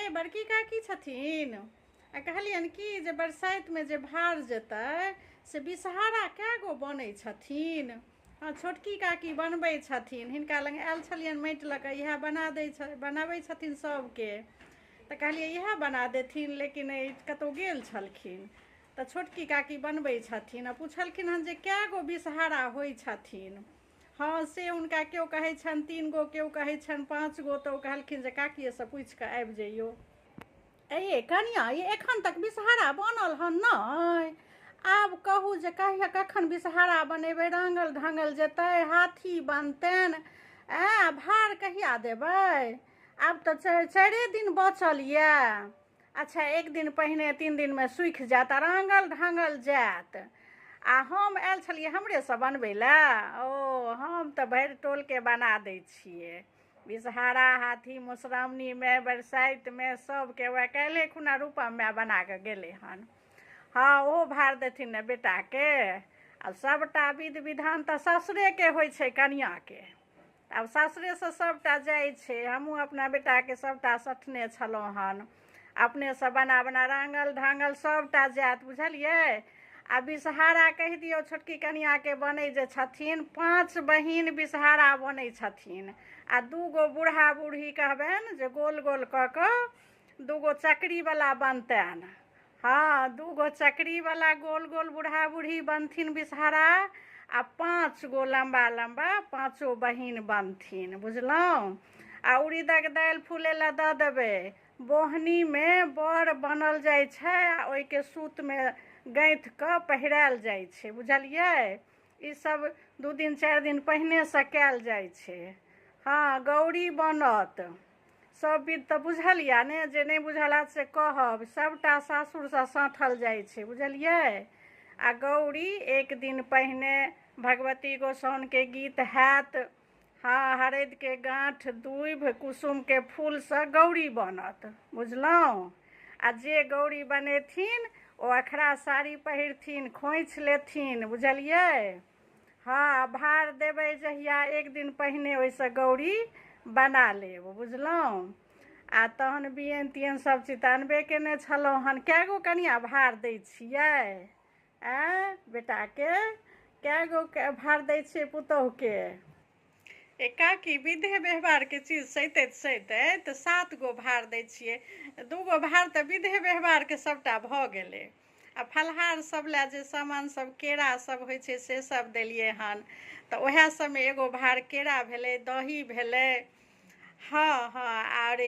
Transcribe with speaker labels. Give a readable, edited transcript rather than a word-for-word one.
Speaker 1: ये बड़की काकी छथिन आ कहलियनि कि जे बरसाइतमे जे भार जेतै से बिसहारा कए गो बनै छथिन? हँ, छोटकी काकी बनबै छथिन। हिनका लग आयल छलियनि माटि लऽ कऽ, इएह बना दै छ, बनाबै छथिन सभके। तऽ कहलियै इएह बना देथिन, लेकिन कतहु गेल छलखिन तऽ छोटकी काकी बनबै छथिन। आ पुछलखिन हन जे कए गो बिसहारा होइ छथिन? हँ, से हुनका केओ कहै छनि 3 गो, केओ कहै छनि 5 गो। तऽ ओ कहलखिन जे काकिएसँ पूछि कऽ आबि जइयौ। ए कनिया, ये एखन तक बिसहारा बनल हन नहि? आब कहू जे कहिया कखन बिसहारा बनेबै, राङ्गल ढाङ्गल जेतै, हाथी बनतनि? ऐँ, भार कहिया देबै? आब तऽ 4 दिन बचल यऽ। अच्छा, एक दिन पहिने 3 दिनमे सूखि जायत आ राङ्गल ढाङ्गल जायत। आ हम आयल छलियै हमरेसँ बनबै लए? ओ हम तऽ भरि टोलके बना दै छियै बिसहारा, हाथी, मधुश्रावणीमे, बरसाइतमे सभके। वएह काल्हि खुना रूपा माय बना कऽ गेलै हन। हँ, ओहो भार देथिन ने बेटाके। आब सभटा विध विधान तऽ सासुरेके होइ छै कनिआँके। आब सासुरेसँ सभटा जाइ छै। हमहूँ अपना बेटाके सभटा सठने छलहुँ हन अपनेसँ बना बना। राङ्गल ढाङ्गल सभटा जायत, बुझलियै? आ बिसहारा कहि दियौ छोटकी कनिआँके बनै जे छथिन, 5 बहिन बिसहारा बनै छथिन आ 2 गो बूढ़ा बूढ़ी कहबनि जे गोल गोल कऽ कऽ 2 गो चकरीवला बनतनि। हँ, 2 गो चकरीवला गोल गोल बूढ़ा बूढ़ी बनथिन बिसहारा आ 5 गो लम्बा लम्बा पाँचो बहिन बनथिन, बुझलहुँ? आ उड़ीदक दालि फूलै लए दऽ देबै। बोहनीमे बड़ बनल जाइ छै आ ओहिके सूतमे गाँथि कऽ पहिरायल जाइ छै, बुझलियै? ई सब 2 दिन 4 दिन पहिनेसँ कयल जाइ छै। हँ, गौरी बनत। सब विध तऽ बुझल यऽ ने? जे नहि बुझल हैत से कहब। सभटा सासुरसँ साँठल जाइ छै, बुझलियै? आ गौरी एक दिन पहिने भगवती गोसाउनिके गीत हैत। हँ, हरदिके गाँठ, दूभि, कुसुमके फूलसँ गौरी बनत, बुझलहुँ? आ जे गौरी बनेथिन ओ अखरा साड़ी पहिरथिन, खोँइछ लेथिन, बुझलियै? हँ, भार देबै जहिया एक दिन पहिने ओहिसँ गौरी बना लेब, बुझलहुँ? आ तहन बियनि तियनि सब चीज तऽ अनबे केने छलहुँ हन। कए गो कनिआ भार दै छियै? आँय, बेटाके कए गो भार दै छियै, पुतोहुके? ए काकी, विधे व्यवहारके चीज सैतैत सैतैत 7 गो भार दै छियै। 2 गो भार तऽ विधे व्यवहारके सभटा भऽ गेलै आ फलाहार सब लए जे सामान सब केरा सब होइ छै से सब देलियै हन, तऽ उएह सबमे एगो भार केरा भेलै, दही भेलै। हँ हँ, आर